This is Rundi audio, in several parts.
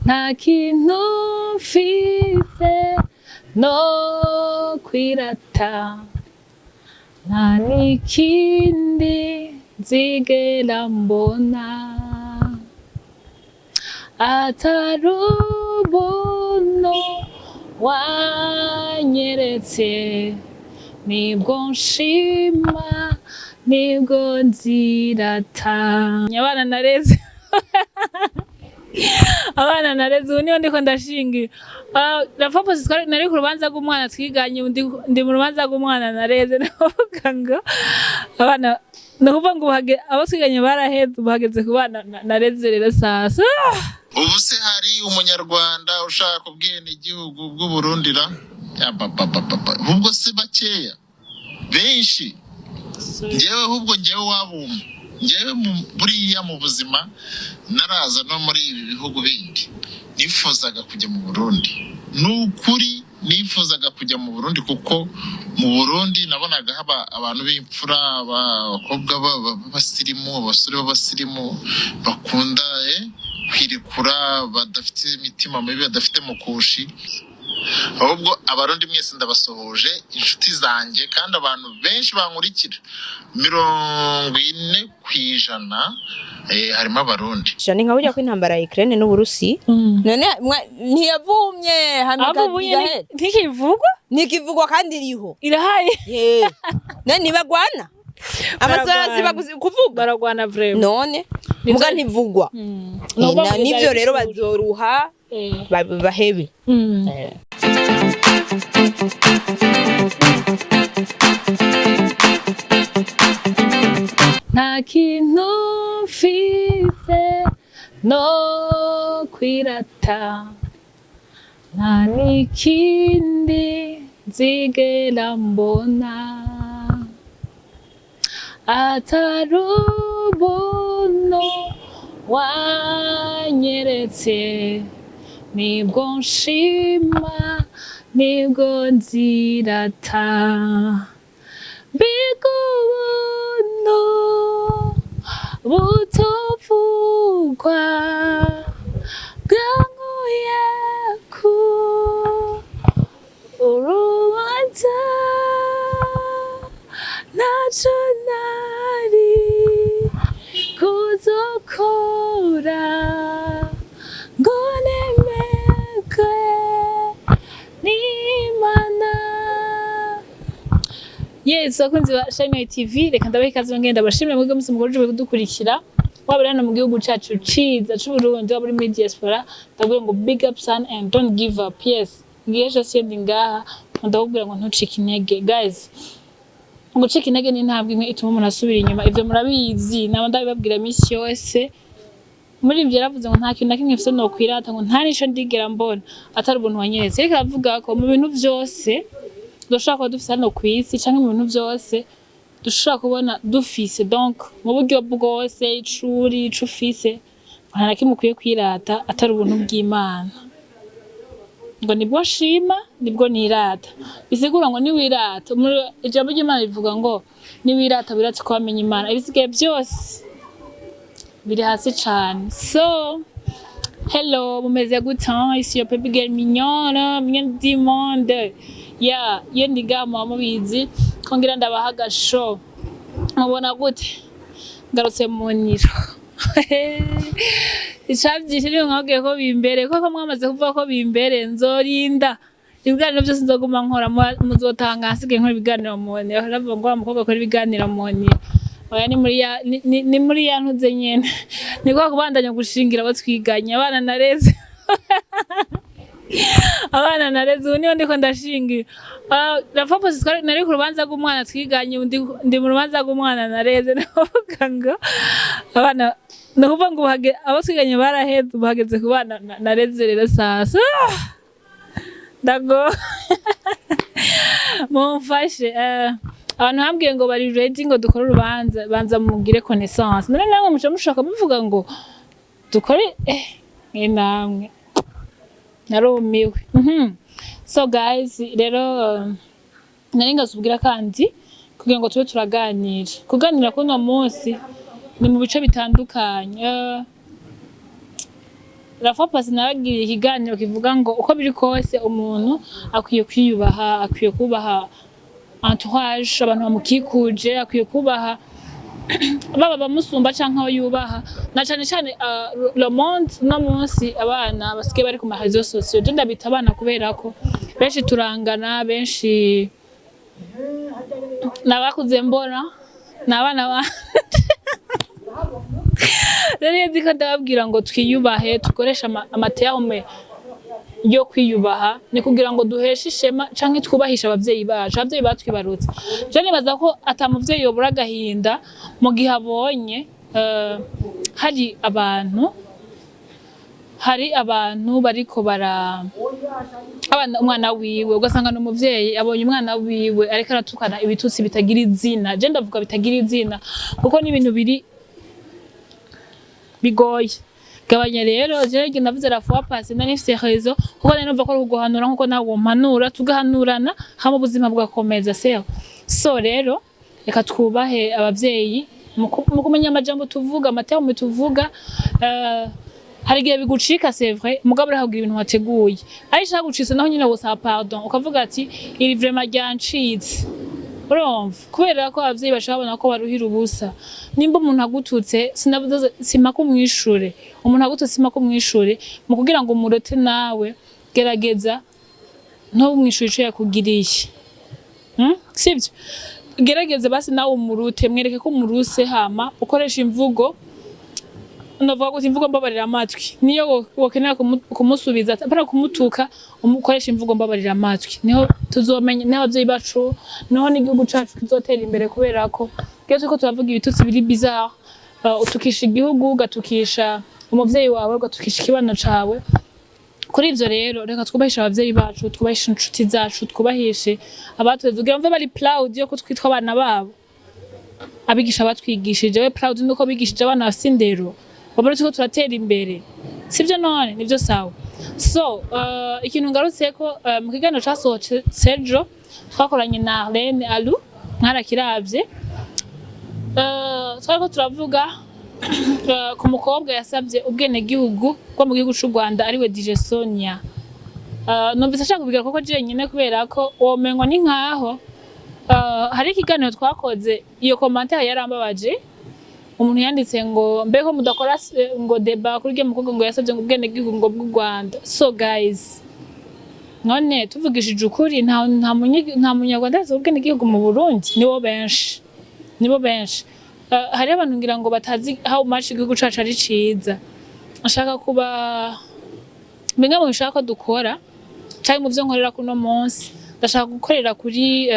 Nta kintu mfise no kwirata, nta n'ikindi nzigera mbona atari ubuntu wanyeretse. Nibwo nshima, nibwo nzirata. Abana nareze, abana nareze, ubu niho ndiko ndashingira. La fois passée nari ku rubanza rw'umwana twiganye, ubu ndi mu rubanza rw'umwana nareze. Navuga ngo abana, ni ukuvuga ngo abo twiganye baraheze, ubu hageze ku bana nareze rero sasa. Ubu se hari umunyarwanda ushaka ubwenegihugu bw'Uburundi ra? Ya babababa, ahubwo si bakeya, benshi. Njyewe ahubwo, njyewe wabumva, njyewe buriya mu buzima naraza no muri ibi bihugu bindi, nifuzaga kujya mu Burundi. Ni ukuri nifuzaga kujya mu Burundi, kuko mu Burundi nabonaga haba abantu b'imfura, abakobwa b'abasirimu, abasore b'abasirimu bakunda kwirekura, badafite imitima mibi, badafite mukushi. Ahubwo Abarundi mwese ndabasuhuje, inshuti zanjye, kandi abantu benshi bankurikira, 40% harimo Abarundi. Ni nka burya ko intambara ya Ukraine n'Uburusi none ntiyavumye hama Abo ubu nyene igahera. Ntikivugwa. Ntikivugwa kandi iriho. Irahari. Ye. None ntibagwana amasara? Baragwana. Siba kuvuga. Baragwana vraiment. None muga ntivugwa. Nivyo rero bazoruha bahebe. Nta kintu mfise no kwirata, nta n'ikindi nzigera mbona atari ubuntu wanyeretse. Nibwo nshima, nibwo nzirata. Mbega ubuntu butavugwa bwankuye ku urubanza! Ntaco nari kuzokora ngo nemerwe n'Imana. Yes, bakunzi ba Shine TV, reka ndabaha ikaze, ngenda bashimire mwebwe mwese mukomeje kudukurikira, waba uri hano mu gihugu cacu ciza c'Uburundi, waba uri muri diaspora. Ndabwira ngo big up son and don't give up. Yes, ngiye jose ndi ngaha, ndakubwira ngo ntucike intege. Guys, gucika intege ni intambwe imwe ituma umuntu asubira inyuma. Ivyo murabizi, naba ndabibabwira misi yose. Muri ivyo yaravuze ngo nta kintu na kimwe mfise nokwirata, ngo nta nico ndigera mbona atari ubuntu wanyeretse. Ariko aravuga ko mu bintu vyose dushobora kuba dufise hano kw'isi, canke mu bintu vyose dushobora kubona dufise, donc mu buryo bwose, icuri ico ufise, nta na kimwe ukwiye kwirata atari ubuntu bw'Imana. Ngo nibwo nshima, nibwo nirata. Bisigura ngo niwirata, ijambo ry'Imana rivuga ngo niwirata, wirate ko wamenye Imana, ibisigaye byose biri hasi cane. So hello, mumeze gute? Ici your baby girl mignonne, mignonne du monde. Yeah, iyo ndi ngaha muba mubizi ko ngira ndabaha agashow. Mubona gute ngarutse mu niro? Icavyishe niyo mwabwiye ko bimbere, koko mwamaze kuvuga ko bimbere. Nzorinda ibiganiro byose nzoguma nkora, muzotanga hasigaye nkora ibiganiro mu niro. Baravuga ngo wa mukobwa akora ibiganiro mu niro. Oya, ni muri ya ni muri ya ntuze nyene, ni kwa kubandanya gushingira abo twiganye, abana nareze, abana nareze, ubu niho ndiko ndashingira. La fois passée nari ku rubanza rw'umwana twiganye, ubu ndi mu rubanza rw'umwana nareze. Navuga ngo abana, ni ukuvuga ngo abo twiganye baraheze, ubu hageze ku bana nareze rero sasa. Ndago mumfashe. Abantu bambwiye ngo bari ready ngo dukore urubanza, banza mugire connaissance. None namwe muca mushaka muvuga ngo dukore, namwe narumiwe. So guys, rero nari ngazubwira kandi kugira ngo tube turaganira. Kuganira kuno munsi ni mu bice bitandukanye. La fois passée naragiriye ikiganiro kivuga ngo uko biri kose umuntu akwiye kwiyubaha, akwiye kubaha entourage, abantu bamukikuje, akwiye kubaha baba bamusumba canke abo yubaha, na cane cane le monde no munsi abana basigaye bari ku ma réseaux sociaux. Je ndabita abana kubera ko benshi turangana, benshi nabakuze mbona ni abana banje. Rero iyo ndiko ndababwira ngo twiyubahe, dukoreshe ama termes yo kwiyubaha, ni kugira ngo duheshe ishema canke twubahishe abavyeyi bacu, abavyeyi batwibarutse. Je nibaza ko ata muvyeyi yobura agahinda mu gihe abonye hari abantu bariko bara abana umwana wiwe, ugasanga ni umuvyeyi abonye umwana wiwe ariko aratukana ibitutsi bitagira izina. Je ndavuga bitagira izina kuko ni ibintu biri bigoye. Gabanya rero. Je navuze la fois passée nari mfise raison, kuko nari numva ko ari kuguhanura nkuko nawe wompanura, tugahanurana hama ubuzima bugakomeza. Seo so rero reka twubahe abavyeyi mu kumenya amajambo tuvuga, ama termes tuvuga. Hari igihe bigucika, c'est vrai, mugabo urahagira ibintu wateguye, ariko ishaka gucitse naho nyine wosaba pardon, ukavuga ati iri vraiment ryancitse. Urumva, kubera ko abavyeyi bashobora babona ko baruhira ubusa. Nimba umuntu agututse, sinavuze simpaka umwishure. Umuntu agututse simpaka umwishure. Mu kugira ngo umurote nawe, gerageza ntumwishure ico yakugiriye. Sivyo? Gerageze basi nawe umurute, mwereke ko umuruse, hama ukoresha imvugo, ndavuga gute, imvugo mbabarira amatwi. Niyo wokenera kumusubiza, apana kumutuka, umukoresha imvugo mbabarira amatwi. Niho tuzomenya, niho abavyeyi bacu, niho n'igihugu cacu kizotera imbere, kubera ko iyo turiko turavuga ibitutsi biri bizarre, utukisha igihugu, ugatukisha umuvyeyi wawe, ugatukisha ikibano cawe. Kuri ivyo rero reka twubahishe abavyeyi bacu, twubahishe inshuti zacu, twubahishe abatureze, kugira bumve bari proud yo ko twitwa abana babo. Abigisha batwigishije, we proud nuko bigishije abana bafise indero, babona turiko turatera imbere, sivyo? None nivyo, sawa. So ikintu ngarutseko mu kiganiro casohotse ejo twakoranye na Arlene Alu, mwarakiravye, twariko turavuga ku mukobwa yasabye ubwenegihugu bwo mu gihugu c'u Rwanda, ariwe DJ Sonia. Numvise ashaka kubigira koko jenyine, kubera ko womengo ni nkaho hari ikiganiro twakoze. Iyo commentaire yarambabaje, umuntu yanditse ngo mbeko mudakora ngo débat kuri rya mukobwa ngo yasabye ngo ubwenegihugu ngo bw'u Rwanda. So guys, none tuvugishije ukuri, nta munyarwanda yasabye ubwenegihugu mu Burundi? Nibo benshi, nibo benshi. Hariho abantu ngira ngo batazi how much igihugu cacu ari ciza. Nshaka kuba bimwe mu bishaka ko dukora canke mu vyo nkorera kuno munsi, ndashaka gukorera kuri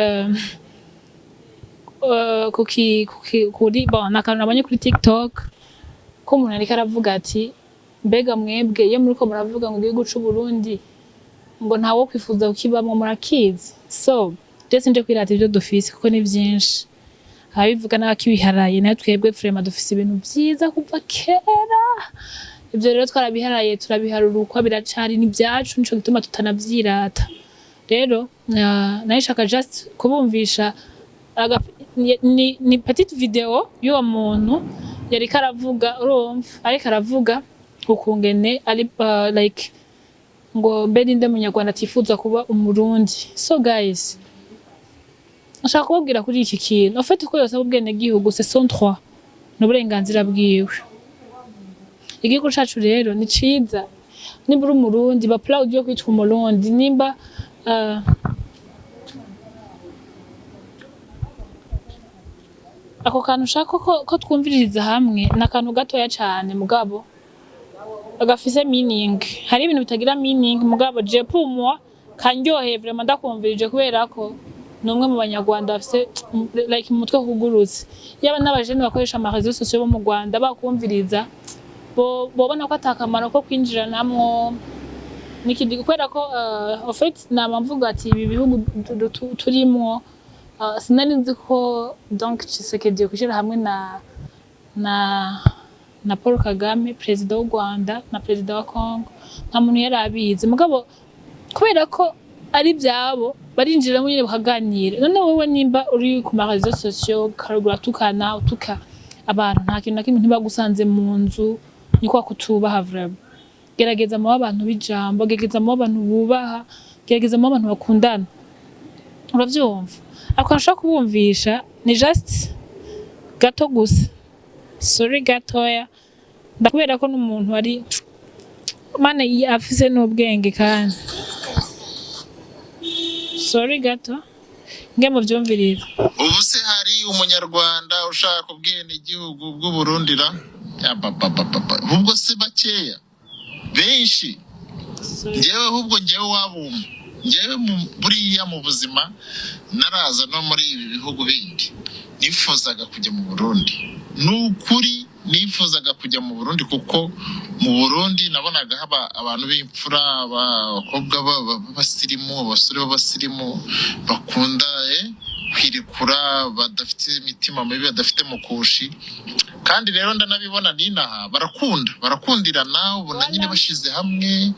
kuki, kuri bon, nakantu nabonye kuri TikTok ko umuntu ariko aravuga ati mbega mwebwe iyo muriko muravuga ngo igihugu c'u Burundi ngo ntawo kwifuza kukibamwo, murakizi? So je sinje kwirata ivyo dufise kuko ni vyinshi, ababivuga n'abakibiharaye. Nayo twebwe vraiment dufise ibintu vyiza kuva kera. Ivyo rero twarabiharaye, turabiharurukwa, biracari n'ibyacu, nico gituma tutanavyirata. Rero nayishaka just kubumvisha ni petite vidéo y'uwo muntu yariko aravuga, urumva ariko aravuga ukungene ari like ngo mbe ninde munyarwanda atifuza kuba umurundi? So guys, nshaka kubabwira kuri iki kintu, en fait ko yosaba ubwenegihugu, c'est son droit, ni uburenganzira bwiwe. Igihugu cacu rero ni ciza. Nimba uri umurundi, ba proud yo kwitwa umurundi. Nimba ako kantu ushaka ko twumviririza hamwe, ni akantu gatoya cane mugabo gafise meaning. Hari ibintu bitagira meaning, mugabo je pour moi kanryoheye vraiment ndakumvirije, kubera ko ni umwe mu banyarwanda bafise like mu mutwe hugurutse. Yaba n'abajene bakoresha ama réseaux sociaux bo mu Rwanda bakumviriza, bo bobona ko atakamaro ko kwinjiranamwo n'ikindi, kubera ko en fait nama mvuga ati ibi bihugu turimwo, sinari nzi ko donc Tshisekedi kwishyira hamwe na Paul Kagame, perezida w'u Rwanda na perezida wa Congo. Nta muntu yari abizi, mugabo kubera ko ari ibyabo barinjiramo nyine bakaganira. None wowe nimba uri ku ma réseaux sociaux ukarugura utukana, utuka abantu, nta kintu na kimwe, ntibagusanze mu nzu, ni kwa kutubaha vraiment. Gerageza mube abantu b'ijambo, gerageza mube abantu bubaha, gerageza mube abantu bakundana. Uravyumva? Akantu nshaka kubumvisha ni just gato gusa, sorry gatoya, kubera ko n'umuntu ari mana afise n'ubwenge kandi sorry gato nge muvyumvirire. Ubu se hari umunyarwanda ushaka ubwenegihugu bw'Uburundi ra? Yapapapapa, ahubwo se bakeya, benshi. Njyewe ahubwo njyewe wabumva, njyewe buriya mu buzima naraza no muri ibi bihugu bindi, nifuzaga kujya mu Burundi. Ni ukuri nifuzaga kujya mu Burundi, kuko mu Burundi nabonaga haba abantu b'imfura, abakobwa b'abasirimu, abasore b'abasirimu bakunda kwirekura, badafite imitima mibi, badafite mukushi. Kandi rero ndanabibona n'inaha barakunda, barakundirana, ubona nyine bashyize hamwe.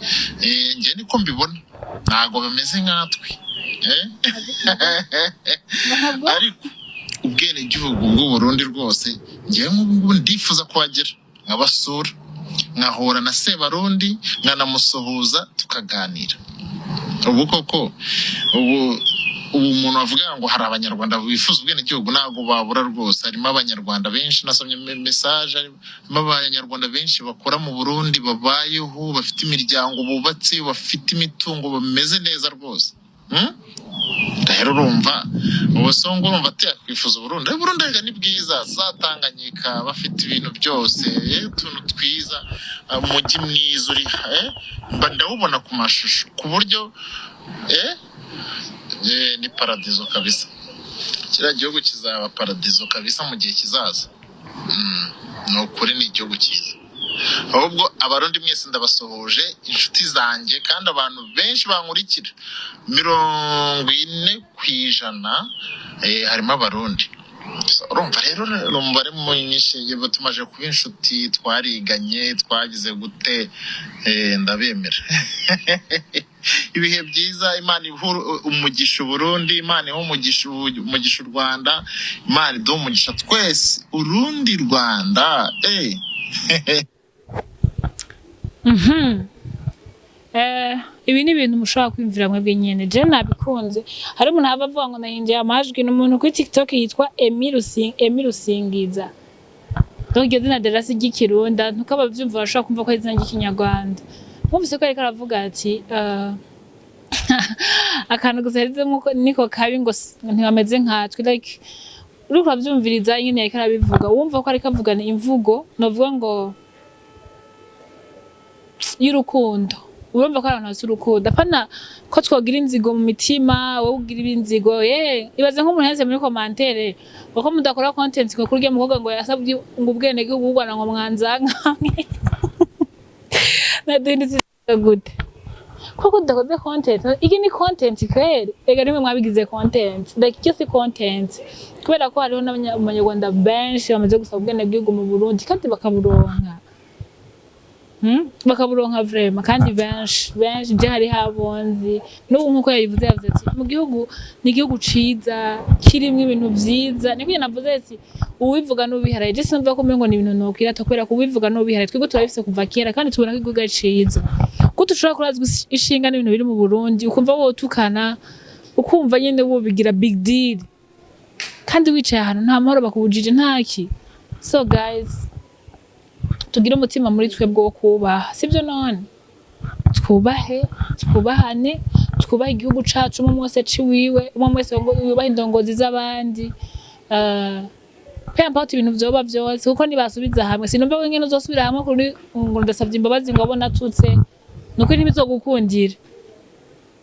Njye niko mbibona, ntabwo bameze nkatwe. Ariko ubwenegihugu bw'u Burundi rwose, njyewe nk'ubu ngubu ndifuza kuhagera, nkabasura, nkahura na Sebarundi, nkanamusuhuza, tukaganira. Ubu koko ubu umuntu avuga ngo hari abanyarwanda bifuza ubwenegihugu, ntabwo babura rwose. Harimo abanyarwanda benshi, nasomye message, harimo abanyarwanda benshi bakora mu Burundi, babayeho, bafite imiryango bubatse, bafite imitungo, bameze neza rwose. Rero urumva ubu se ngo urumva atiyakwifuza Uburundi? Uburundi erega ni bwiza, za Tanganyika bafite ibintu byose, utuntu twiza, umujyi mwiza uri, mba ndawubona ku mashusho ku buryo ni paradizo kabisa. Kiriya gihugu kizaba paradizo kabisa mu gihe kizaza. Ni ukuri ni igihugu cyiza. Ahubwo abarundi mwese ndabasuhuje, inshuti zanjye, kandi abantu benshi bankurikira, 40% harimo abarundi. So, urumva rero ni umubare mwinshi. Yego, tumaze kuba inshuti, twariganye, twagize gute, ndabemera. Ibihe byiza, Imana iha umugisha Uburundi, Imana iha umugisha u Rwanda, Imana iduhe umugisha twese, Urundi Rwanda. Ibi ni ibintu mushobora kwiyumvira mwebwe nyene. Je nabikunze. Hari umuntu aba avuga ngo nahinduye amajwi, ni umuntu kuri TikTok yitwa Emi Rusingiza. Donc iryo zina derasi ry'ikirundi, ntuko abavyumva bashobora kumva ko ari izina ry'ikinyarwanda. Mwumvise ko ariko aravuga ati akantu gusa yarizemwo ko niko kabi, ngo ntibameze nkatwe. Like uriko uravyumviriza nyene yariko arabivuga, wumva ko ariko avugana imvugo novuga ngo y'urukundo. Urumva ko ari abantu bafise urukundo, apana ko twogira inzigo mu mitima. Wowe ugira inzigo, ye ibaze nk'umuntu yanditse muri commentaire ngo ko mudakora content ngo kuri urya mukobwa ngo yasabye ngo ubwenegihugu bw'u Rwanda, ngo mwanzankamwe naduhindutse gute koko tudakoze content? Iki ni content kweri? Ega nimwe mwabigize content. Like icyo si content, kubera ko hariho n'abanyarwanda benshi bamaze gusaba ubwenegihugu mu Burundi kandi bakaburonka. Bakaburonka vraiment, kandi benshi benshi. Je hariho abonzi n'ubu nkuko yabivuze, yavuze ati mu gihugu ni igihugu ciza kirimwo ibintu vyiza. Niko navuze ati uwivuga n'ubiharaye. Je sinumva ko umengo ni ibintu nokwirata, kubera ko uwivuga n'ubiharaye twebwe turabifise kuva kera, kandi tubona ko igihugu ari ciza. Ko dushobora kurazwa ishinga n'ibintu biri mu Burundi, ukumva wotukana, ukumva nyene wobigira big deal, kandi wicaye ahantu nta mahoro bakubujije ntaki. So guys, tugire umutima muri twebwe wo kubaha, sibyo? None twubahe, twubahane, twubahe igihugu cacu, umwe wese ciwiwe, umwe wese yubahe indongozi z'abandi, peu importe ibintu vyoba vyose, kuko nibasubiza hamwe sinumva ko ingene uzosubira hamwe kuri ngo ndasavye imbabazi ngo abo natutse, nuko ntibizogukundira.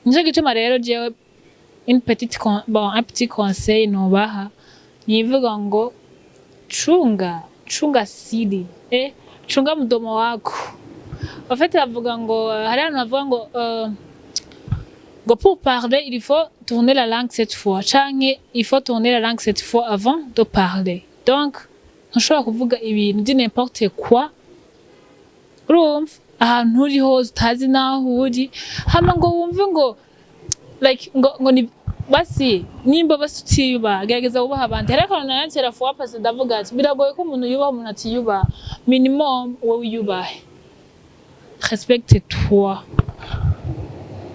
Nico gituma rero jewe une petite con bon, un petit conseil nobaha nivuga ngo chunga, chunga siri, chunga mdomo wako. En fait bavuga ngo hari ahantu bavuga ngo ngo pour parler il faut tourner la langue sept fois, canke il faut tourner la langue sept fois avant de parler. Donc ntushobora kuvuga ibintu di n'importe quoi, urumva ahantu uri hose utazi n'aho uri, hama ngo wumve ngo like ngo ni basi. Nimba basi utiyubaha, gerageza wubaha abandi. Hariho akantu narantera fois passée, ndavuga ati biragoye ko umuntu yubaha umuntu atiyubaha. Minimum wowe wiyubahe. Respecte toi.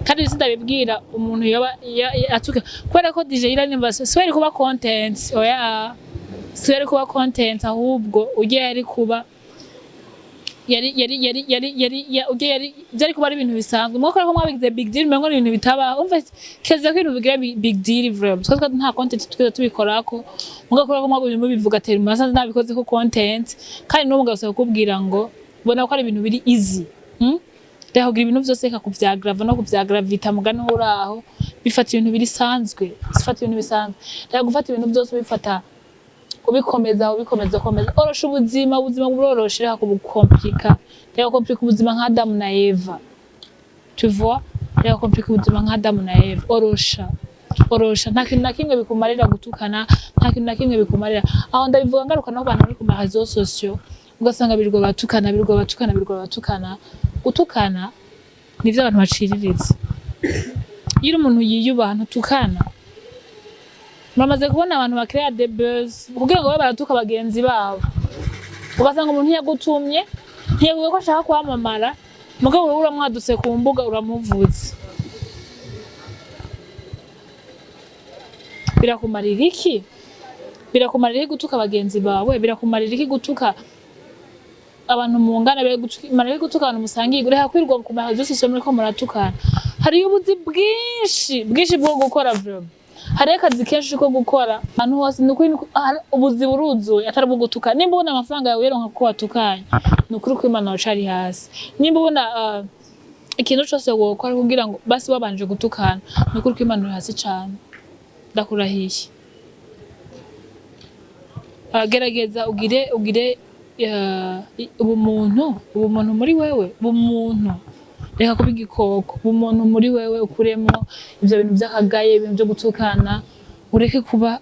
Kandi sindabibwira umuntu yoba atuka, kubera ko DJ Ira nimba si yari kuba content, oya, si yari kuba content, ahubwo ujye yari kuba yari ujye yari byari kuba ari ibintu bisanzwe. Mwako ko mwabigize big deal, mengo ni ibintu bitabaho. Umva, keza ko ibintu bigira big deal vraiment. Twe nta content twese tubikorako, mugakora ko mwabonye mubivuga teri munasanze nabikoze ko content. Kandi n'ubu ngasaba kukubwira ngo ubona ko ari ibintu biri easy, Reka kugira ibintu vyose, reka kuvyagrava no kuvyagravita mugani uraho bifata ibintu biri sanzwe, bifata ibintu bisanzwe. Reka gufata ibintu byose ubifata, ubikomeza, ubikomeza, ukomeza. Orosha ubuzima, ubuzima buroroshe, reka kubukomplika. Reka komplika ubuzima nka Adamu na Eva, tu vois? Reka komplika ubuzima nka Adamu na Eva. Orosha, orosha. Nta kintu na kimwe bikumarira gutukana, nta kintu na kimwe bikumarira. Aho ndabivuga ngaruka no ku bantu bari ku ma réseaux sociaux, ugasanga birirwa batukana, birirwa batukana, birirwa batukana. Gutukana nivyo abantu baciriritse. Iyo uri umuntu yiyubaha, ntutukana. Muramaze kubona abantu bakrea des buzz kugira ngo babe baratuka bagenzi babo, ugasanga umuntu ntiyagutumye, ntiyavuga ko ashaka kwamamara, mugabo wowe uramwadutse ku mbuga uramuvuze. Birakumarira iki? Birakumarira iki gutuka bagenzi bawe? Birakumarira iki gutuka abantu mungana? Birakumarira iki gutuka abantu musangiye? Reka kwirirwa ku ma réseaux sociaux muriko muratukana. Hariyo ubuzi bwinshi bwinshi bwo gukora vraiment, hariyo akazi kenshi ko gukora ahantu hose. Ni ukuri ubuzi buruzuye atari ubwo gutuka. Nimba ubona amafaranga yawe uyaronka kuko watukanye, ni ukuri ko Imana wacari hasi. Nimba ubona ikintu cose wokora kugira ngo basi wabanje gutukana, ni ukuri ko Imana uri hasi cane, ndakurahiye. Gerageza ugire ubumuntu, ubumuntu muri wewe, ubumuntu. Reka kuba igikoko. Ubumuntu muri wewe, ukuremo ivyo bintu vy'akagaye, ibintu vyo gutukana, ureke kuba.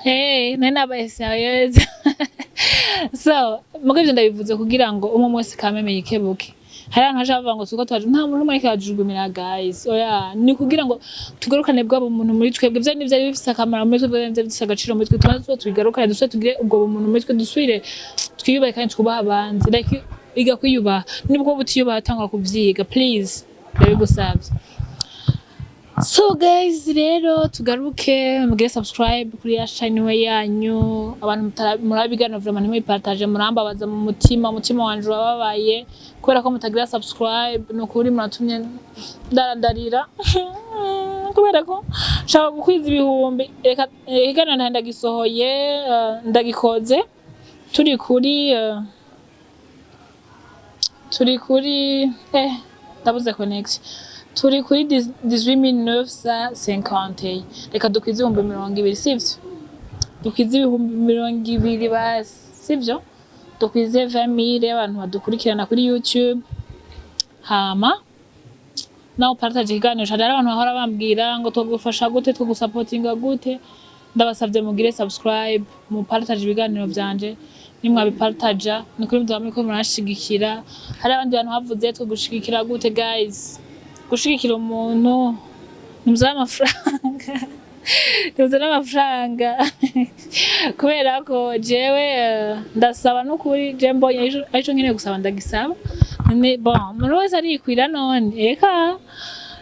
Hey, nari nabaye sérieuse. So mugo ivyo ndabivuze kugira ngo umwe wese kameme yikebuke. Hari abantu baca bavuga ngo turiko turaje, nta muntu n'umwe ariko arajugumira guys, oya. Ni kugira ngo tugarukane bwa bumuntu muri twebwe. Vya n'ivyari bifise akamaro muri twebwe, vyari bifise agaciro muri twe, tubanze tuba tubigarukane, dusubire tugire ubwo bumuntu muri twe, dusubire twiyubahe kandi twubahe abandi. Like, iga kwiyubaha. Nibwo butiyubaha, tangura kuvyiga, please, ndabigusavye. So guys, rero tugaruke, mugire subscribe kuri ya channel yanyu. Abantu murabigana vraiment, ntimuyipartage, murambabaza mu mutima, umutima wanje urababaye kubera ko mutagira subscribe. Ni ukuri muratumye ndarandarira kubera ko nshaka gukwiza ibihumbi. Reka ikiganiro ndagisohoye, ndagikoze turi kuri ndabuze connection, turi kuri 18,950. Reka dukwize 20,000, sivyo? Dukwize 20,000 basi, sivyo? Dukwize 20,000 abantu badukurikirana kuri YouTube. Hama nawe partage ikiganiro. Hari abantu bahora bambwira ngo twagufasha gute, twagusapotinga gute? Ndabasavye mugire subscribe, mu partage ibiganiro vyanje. Nimwabipartaja, ni kuri muzaba muriko murashigikira. Hari abandi bantu bavuze twagushigikira gute? Guys, gushigikira umuntu nimuzane amafaranga, nimuzane amafaranga, kubera ko jewe ndasaba n'ukuri. Je mbonye arico nkeneye gusaba, ndagisaba. None bon, umuntu wese arikwira. None eka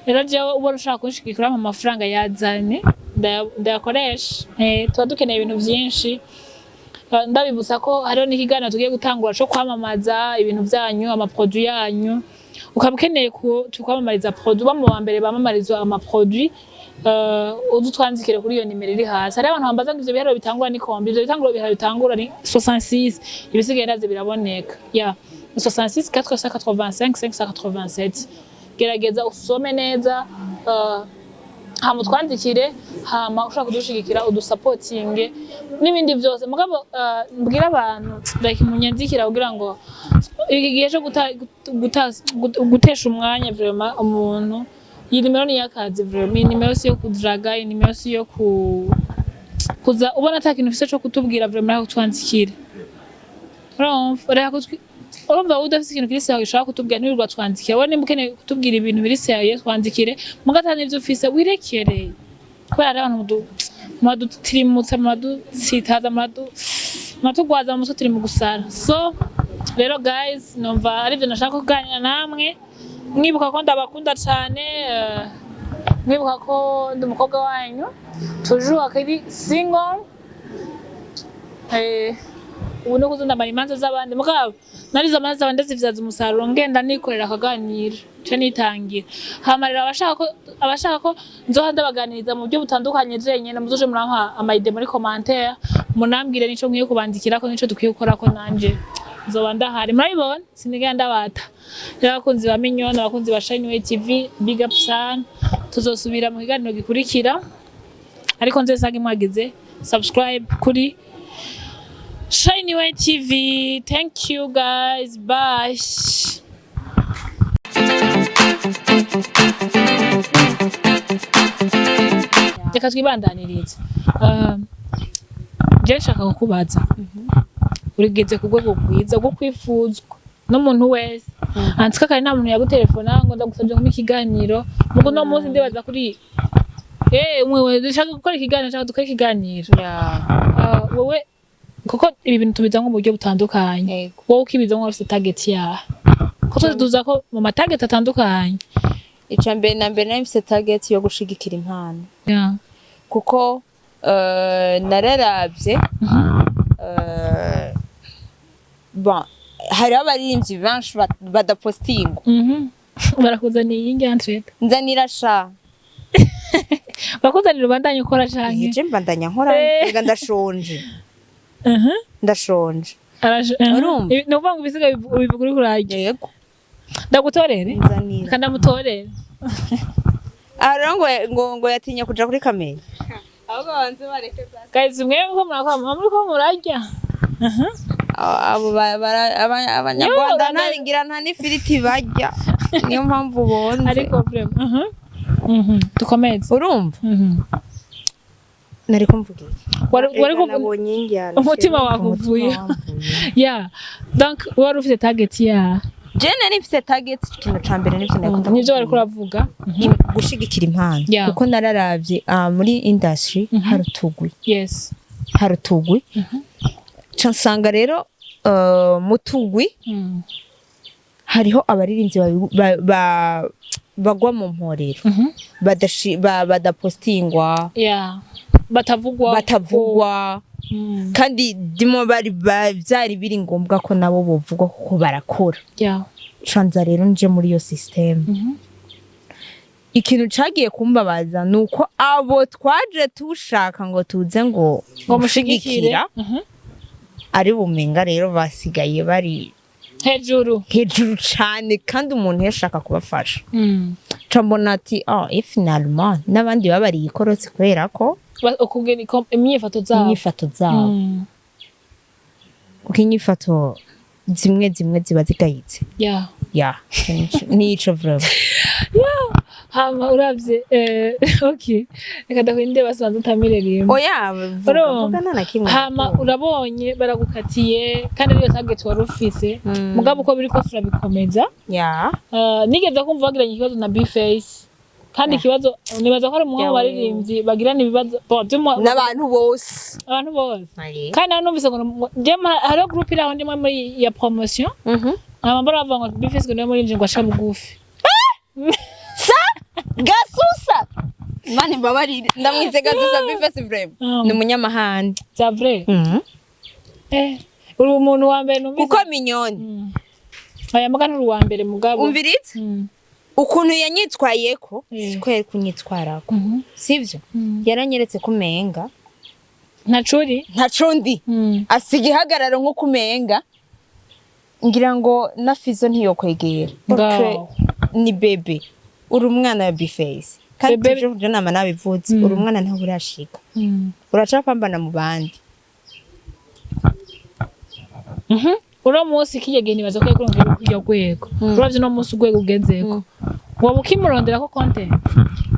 rero jewe ubona ushaka kunshigikira, ampa amafaranga, yazane ndayakoresha. Tuba dukeneye ibintu vyinshi. Ndabibutsa ko hariho n'ikiganiro tugiye gutangura co kwamamaza ibintu vyanyu, amaproduit yanyu. Ukaba ukeneye tukwamamariza produit, uba mu wa mbere bamamarizwa amaproduit, uze utwandikire kuri iyo nimero iri hasi. Hariho abantu bambaza ngo ivyo biharuro bitangura ni kombi? Ivyo bitangura, ibiharuro bitangura ni 66, ibisigaye navyo biraboneka ya 66 485 587. Gerageza usome neza, hama utwandikire. Hama ushaka kudushigikira, udusapotinge n'ibindi byose. Mugabo mbwira abantu like munyandikira kugira ngo iki gihe cyo gutesha umwanya vraiment umuntu. Iyi nimero ni iy'akazi vraiment. Iyi nimero si yo kudraga, iyi nimero si yo ku kuza ubona ata kintu ufise co kutubwira vraiment. Reka kutwandikira. Urumva, reka urumva wowe udafise ikintu kiri sérieux ushaka kutubwira, ntiwirirwa twandikira. Wowe nimba ukeneye kutubwira ibintu biri sérieux, twandikire. Muga ata n'ivyo ufise, wirekere, kubera hariho abantu muradutirimutsa, muradutsitaza, muratugwaza mu mutwe, turi mu gusara. So Rero guys, numva arivyo nashaka kuganira namwe, mwibuka ko ndabakunda cane, mwibuka ko ndi umukobwa wanyu toujours akiri single. Ubu no kuzondamara imanza z'abandi, mugabo narizo manza z'abandi ndazivyaza umusaruro, ngenda nikorera akaganiro ce nitangira. Hama rero abashaka ko nzoha ndabaganiriza mu buryo butandukanye jenyene, muzoje murampa ama idées muri commentaire, munambwire nico nkwiye kubandikirako, nico dukwiye gukorako, nanje nzoba ndahari. Murabibona sinigera ndabata. Rero abakunzi ba Mignone, abakunzi ba Shine TV, big up sana. Tuzosubira mu kiganiro gikurikira, ariko nzesange mwagize subscribe kuri Shine TV. Thank you guys, bye. Reka twibandanirize. Je nshaka kukubaza, urigeze ku rwego rwiza rwo kwifuzwa n'umuntu wese antsika, kare nta muntu yagutelefona ngo ndagusabye kumpa ikiganiro? Mugo no munsi ndibaza kuri mwewe dushaka gukora ikiganiro, nshaka dukore ikiganiro. Wowe kuko ibi bintu tubiza nko mu buryo butandukanye, wowe ukibiza nko ufite target yawe, ko twese tuza ko mu ma target atandukanye. Ica mbere na mbere, nari mfise target yo gushigikira impano, kuko nararavye, bon, hariho abaririmbyi benshi badapostingwa. Barakuzaniye iyi ngiyi. Nzanira sha. Bakuzanira ubandanye ukora canke? Je mbandanya nkora. Ega ndashonje. Ndashonje. Urumva? Ni ukuvuga ngo ibisigaye ubivuga uriko urarya? Yego. Ndagutorere? Nzanira. Kandamutorere. Aha rero ngo yatinye kuja kuri kamera. Ahubwo banze bareke basi. Guys, mwe ko murakora, muba muriko murarya. Abo abanyarwanda Yo, nta ngira nta n'ifiriti barya, niyo mpamvu bonze. Ariko vraiment, dukomeze. Urumva? Mhm. Nari kumvuga iki? Wari Ega nabonye injyana. Umutima Umutima wakuvuye. wamvuye. Yeah, donc wari ufite target ya Je nari mfise target, ikintu ca mbere nivyo nakunda nivyo wariko kubwira. uravuga. Gushigikira impano, kuko nararavye, muri industry hari utugwi, hari utugwi, ca nsanga rero mu tugwi hariho abaririmbyi bagwa mu mporero, badapostingwa, Yeah, batavugwa. batavugwa. Kandi dimo bari vyari biri ngombwa ko nabo bovugwa kuko barakora. Canza rero nje muri iyo system. Ikintu cagiye kumbabaza ni uko abo twaje tushaka ngo tuze ngo ngo mushigikire gushigikira, ari bumenga rero basigaye bari hejuru. Hejuru cane, kandi umuntu yashaka kubafasha. Ca mbona ati oh, et finalement n'abandi babariye ikorotsi kubera ko ukubwira imyifato zabo. Inyifato zabo, kuko inyifato zimwe zimwe ziba zigayitse. Ya, nico vraiment. Hama uravye, okay, reka ndakwinde basanze utamire rimwe. Oya, vuga. Urumva? Vuga, nta na kimwe. Hama urabonye baragukatiye, kandi ariyo target wari ufise. Mugabo uko biri kose urabikomeza. Nigeze kumva bagiranye ikibazo na B-Face, kandi ikibazo nibaza ko ari umwe mu baririmbyi bagirana ibibazo. Bon, n'abantu bose. Abantu bose. Kandi nawe numvise ngo je hariho groupe iri aho ndimwe muri ya promotion, hama mbona bavuga ngo B-Face ngo niwe muririmbyi ngo aca bugufi. Gasusa, mani mbabarire, ndamwise Gasusa. B-Face vraiment ni umunyamahane. C'est vrai. Uri umuntu wa mbere numvise. Kuko Mignone, Aya muga nturi uwa mbere mugabo. Umviritse, ukuntu yanyitwayeko siko yari kunyitwarako, sivyo? Yaranyeretse ko umenga Ntacuri. Ntaco ndi. Asiga ihagararo nko kumenga ngira ngo na Fizo ntiyokwegera. Ngaho. Ni bébé, uri umwana wa B-Face kandi Bébé. tuje kuja nama nabivuze, uri umwana ntawe urashika, uracapambana mu bandi. Uno munsi kirya gihe nibaza ko yakurongera kuri iryo rwego. Uravye uno munsi urwego ugezeko, waba ukimuronderako content?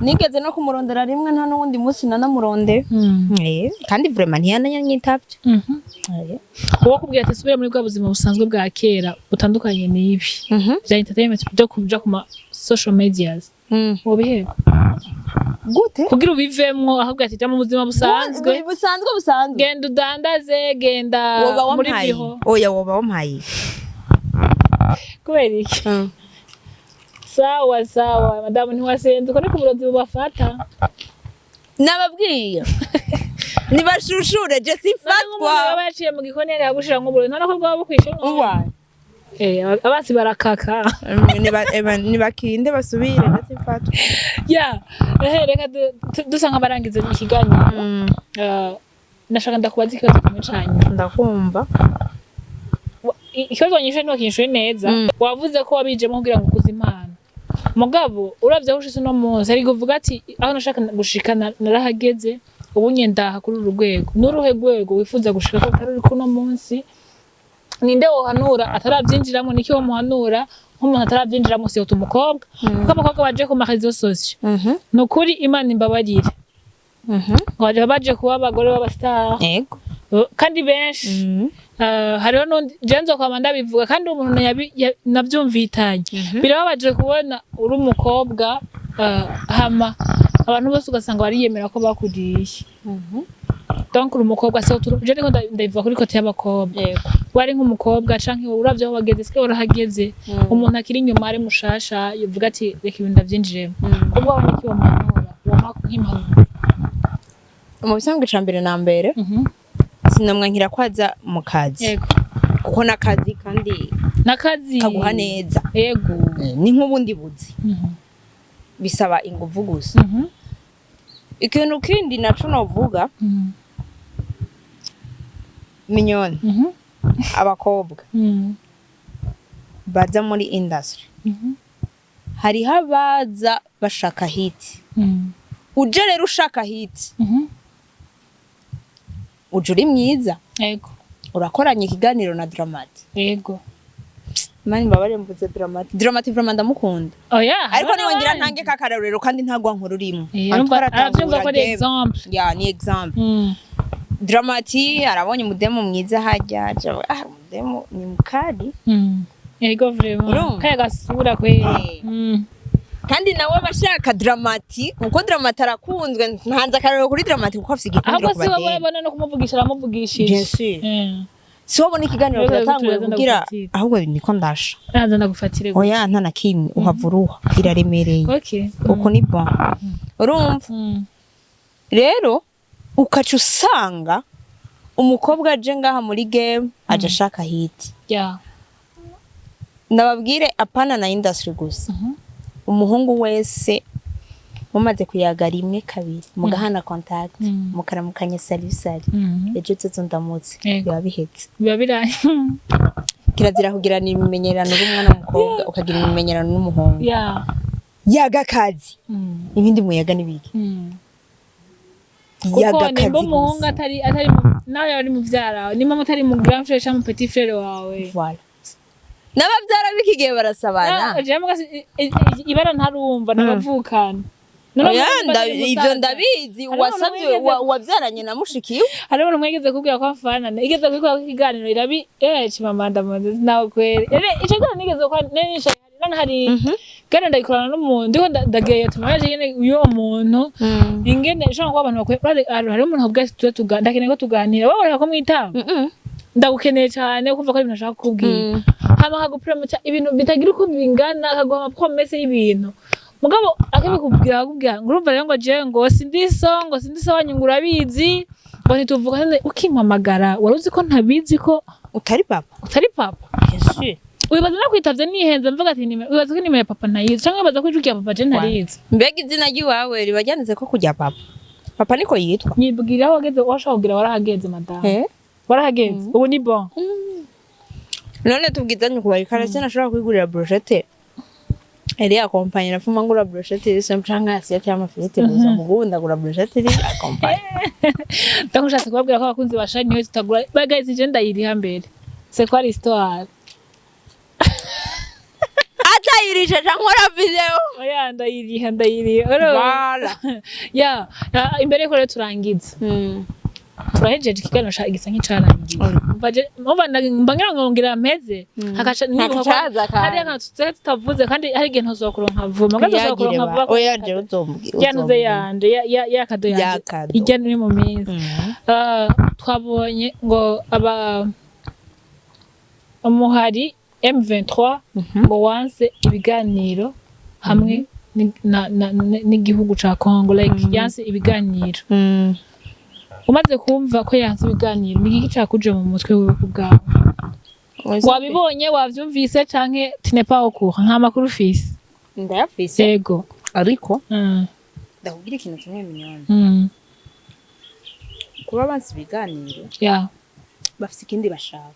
Nigeze no kumurondera rimwe, nta n'uwundi munsi nanamurondera. Kandi vraiment ntiyananyitavye. Uwo kubwira ati subire muri bwa buzima busanzwe bwa kera butandukanye n'ibi bya entertainment byo kuja ku ma social medias, wobiheba? Gute? Kugira ubivemwo, ahubwo ati ja mu buzima busanzwe. Busanzwe, busanzwe. Genda udandaze, genda Woba muri wampaye biho. Oya, woba wampaye. Kubera iki? Sawa sawa, madamu, ntiwasenze uko niko uburozi bubafata. Nababwiye nibashushure, je None nk'umuntu simfatwa. Aba yaciye mu gikoni yari nk'uburozi, none ko bwaba bukwishe? Uwaye. Eh, abasi barakaka. Nibakinde basubire, je simfatwa. Ya, ehe, reka dusa nk'abarangiza ikiganiro. Nashaka ndakubaza ikibazo kimwe ca nyuma. Ndakumva. Ikibazo wanyishuye ntiwakinyishuye neza. Wavuze ko wabijemo kugira ngo ukuze impano, mugabo uravye aho ushitse uno munsi, ariko uvuga ati aho nashaka gushika narahageze, ubu nye ndaha kuri uru rwego. N'uruhe rwego wifuza gushika ko utari uriko uno munsi? Ninde wohanura ataravyinjiramo? Niki womuhanura nk'umuntu ataravyinjiramo, surtout umukobwa? Kuko abakobwa baje ku ma réseaux sociaux, ni ukuri Imana imbabarire, ngo baje kuba abagore b'aba star. Kandi benshi. Hariho n'undi je nzokwama ndabivuga, kandi umuntu navyumvitanye. Birababaje kubona uri umukobwa, hama abantu bose ugasanga bariyemera ko bakuriye. Donc uri umukobwa, surtout je ndiko ndabivuga kuri côté y'abakobwa. Wari nk'umukobwa canke wowe uravye aho wageze, sike warahageze, umuntu akiri inyuma ari mushasha yovuga ati reka ibintu ndavyinjiremo, kubwo wabona iki womuhanura, wompa nk'impanuro? Mu bisanzwe, ica mbere na mbere, sinamwankira kwaza mu kazi, kuko n'akazi kandi n'akazi kaguha neza. Ni nk'ubundi buzi, bisaba inguvu gusa. Ikintu kindi naco novuga, Mignone, abakobwa baza muri industry, hariho abaza bashaka hit. Uje rero ushaka hit, uje uri mwiza, urakoranye ikiganiro na Dramati. Mani mbabare, mvuze Dramati. Dramati vraiment ndamukunda, Oya. ariko Hariho niwongira n'abandi. ntange kakarorero kandi nta nkuru urimo. Urumva, aravyumva ko ari exemple. Ya, ni exemple. Dramati arabonye umudemu mwiza hajya aja, ah, umudemu ni mukali. Yego, vraiment. Urumva? Kaya gasura kweli. Kandi nawe aba ashaka Dramati, kuko Dramati arakunzwe. Ntanze akarorero kuri Dramati kuko afise igikundiro Ahubwo ku si wowe bademu. urabona no kumuvugisha aramuvugishije. Bien sûr. Si wabona ikiganiro Rero kiratanguye turaza kugira ndagufatira. Ahubwo niko ndasha. Naza ndagufatire gusa. Oya, nta na kimwe, uhava uruha, iraremereye. Uko ni bon, urumva? Rero ukaca usanga umukobwa aje ngaha muri game aje ashaka hit. Ndababwire, apana na industry gusa, umuhungu wese mumaze kuyaga rimwe, kabiri, mugahana contact, mukaramukanya, salut salut, ejo tuzo ndamutse, biba bihetse. Biba biraye. Kirazira kugirana imimenyerano n'umwana w'umukobwa, ukagira imimenyerano n'umuhungu. Yaga akazi, ibindi muyaga n'ibiki. Kuko Yaga nimba akazi umuhungu gusa. atari nawe ari muvyara wawe, nimba mutari mu grand frère cyangwa mu petit frère wawe. Voilà. N'abavyara b'iki gihe barasabana. Ah, jewe muga ibara ntarumva nabavukana. None Oya, nimba atari ivyo musaza. ndabizi. Hariho Uwasavye umuntu wavyaranye na mushikiwe. Hariho umuntu mwigeze kubwira ko afana, igeze kubikora ikiganiro irabi Chimamanda Ngozi nawe kweri. Ere ico kiganiro nigeze gukora nari nicaye none hari kandi ndagikorana n'umuntu, ndiko ndageye tumaje nyene uyo muntu ingene ishobora kuba abantu bakwiye. Hariho umuntu avuga ati tuze ndakeneye ko tuganira, wowe urashaka ko mwitaba, ndagukeneye cyane, kumva ko ari ibintu ashaka kukubwira, hama akaguprometsa ibintu bitagira uko bingana, akaguha ama promesses y'ibintu, mugabo akabikubwira, akakubwira ngo urumva rero ngo jewe ngo sindi so, ngo sindi so wanyu, ngo urabizi, ngo ntituvuga. None ukimpamagara wari uzi ko ntabizi ko Utari papa? Utari papa. Bien sûr. Wibaza no kwitavye nihenze mvuga ati wibaza ko nimero ya papa ntayizi, canke wibaza ko ijwi rya papa je ntarizi? Mbega izina ry'iwawe riba ryanditse ko kujya papa, papa niko yitwa? Nyibwira aho wageze, washaka kugira warahageze, madamu. Eh? Warahageze, ubu ni bon. None tubwizanye ukubari kare, sinashobora kwigurira brochette iri accompagnée. Napfuma ngura brochette iri simple canke assiette y'amafiriti gusa, mugubu ndagura brochette iri accompagnée. Donc ushatse kubabwira ko abakunzi ba Shine niwe tutagura bagaze, je ndayiriha mbere, c'est quoi l'histoire? Atayirisha cankora video. Oya, ndayiriha, ndayiriha. Urumva? Voilà. Ya, imbere yuko rero turangiza, turahejeje ikiganiro gisa nk'icarangiye. Umva mba ngira ngo ngira mpeze hakaca nibuka ko Hakacaza kandi. hariya nka tutavuze, kandi hari igihe ntozokuronka vuba, muga ntozokuronka Tuyagire vuba. ba oya, jewe uzombwira. Ya ntuze yanje ya cadeau yanje. Ya cadeau. Ijya ni mu minsi. Twabonye ngo aba umuhari M23 ngo wanse ibiganiro hamwe n'igihugu ca Congo, like yanse ibiganiro. Umaze kumva ko yanse ibiganiro, ni iki cakuje mu mutwe wewe ku bwawe? Wabibonye, wavyumvise, canke tu n'es pas au courant, nta makuru ufise? Ndayafise. Yego. Ariko ndakubwira ikintu kimwe, Mignone. Kuba banse ibiganiro, bafise ikindi bashaka.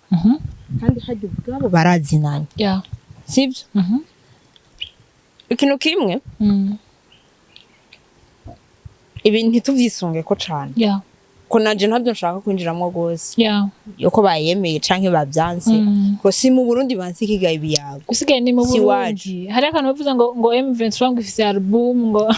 Kandi harya ubwabo barazinanye, sivyo? Ikintu kimwe, ibi ntituvyisunge ko cane, ko nanje ntabyo nshaka kwinjiramwo gose, yuko bayemeye canke bavyanse, ko si mu Burundi banse ikigaye ibiyago. Usigaye ni mu Si iwacu. Burundi hari akantu bavuze ngo M23 ngo ifise album ngo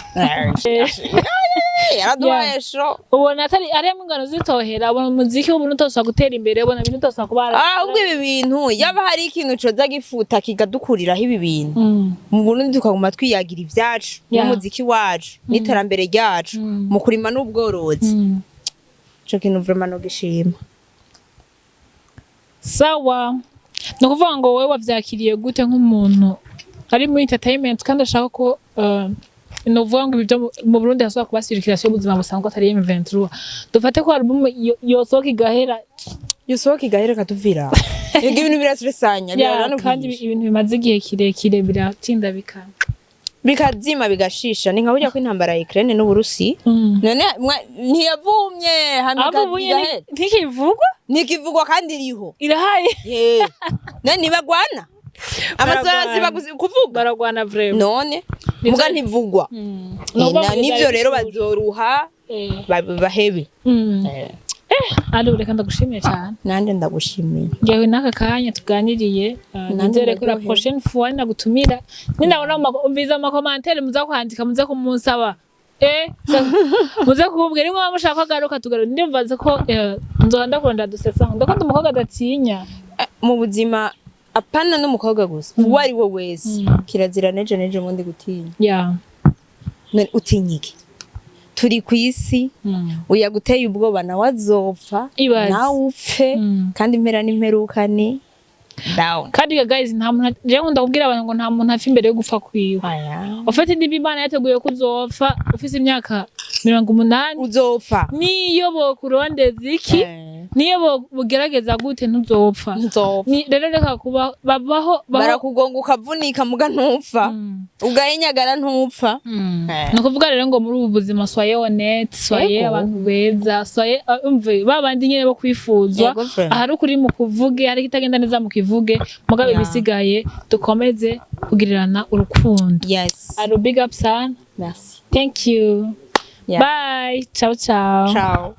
Yaraduhaye show. Ubona atari arimo ingano zitohera, ubona umuziki w'ubuntu utosaba gutera imbere, ubona ibintu utosaba kuba. Ahubwo ibi bintu, yaba hari ikintu coza gifuta kigadukuriraho ibi bintu, mu Burundi tukaguma twiyagira ivyacu n'umuziki wacu n'iterambere ryacu mu kurima n'ubworozi, ico kintu vraiment no gishima. Sawa, ni ukuvuga ngo wowe wavyakiriye gute nk'umuntu ari muri entertainment kandi ashaka ko ni ukuvuga ngo ibyo mu Burundi hasubira kuba circulation y'ubuzima busanzwe atari M23, dufate ko album yosohoka igahera? Yosohoka igahera ikatuvira. Ego, ibintu birasesanya. Kandi ibintu bimaze igihe kirekire biratinda bikaba Bikazima, bigashisha. Ni nka burya ko intambara ya Ukraine n'Uburusi, none ntiyavumye hama Ahubwo ubu nyene igahera? Ntikivugwa. Ntikivugwa kandi iriho. Irahaye. Ye. None ntibagwana amasaha? Baragwana. Siba kuvuga. Baragwana vraiment. None muga ntivugwa. Nivyo rero, bazoruha bahebe. Alo, reka ndagushimiye cyane. Nanje ndagushimiye. Ngewe n'aka kanya tuganiriye, Nanjye nizere ko la ndaryohewe. prochaine fois nagutumira, ninabona umviza mu ma commentaires muza kwandika, muze kumunsaba, muze kumbwira nimba mushaka ko agaruka, tugaruka. Ndumva ko nzoba ndakunda dusetsa, ndakunda umukobwa adatinya. Mu buzima, apana n'umukobwa gusa, uwo ari we wese, kirazira neje neje ubundi gutinya. None utinya iki? Turi ku isi. Uya guteye ubwoba nawe azopfa. Ibaze. Nawe upfe. Kandi impera n'imperuka ni down. Kandi guys, nta muntu, jewe nkunda kubwira abantu ngo nta muntu apfa imbere yo gupfa kwiwe. Ufite niba Imana yateguye ko uzopfa ufise imyaka 80, uzopfa. Niyo bokurondeza iki, niyo bogerageza gute, ntuzopfa. Ntuzopfa. Rero reka kuba babaho baho. Barakugonga ukavunika, muga ntupfa. Ugahinyagara, ntupfa. Ni ukuvuga rero ngo muri ubu buzima, soyez honnête, soyez abantu beza, soyez umve ba bandi nyene bo kwifuzwa. Yego, vraiment. Ahari ukuri mu kuvuge, hari ikitagenda neza mu kivuge, mugabe ibisigaye dukomeze kugirirana urukundo. Aro, big up sana. Merci. Thank you. Yeah. Bye, ciao ciao. Ciao.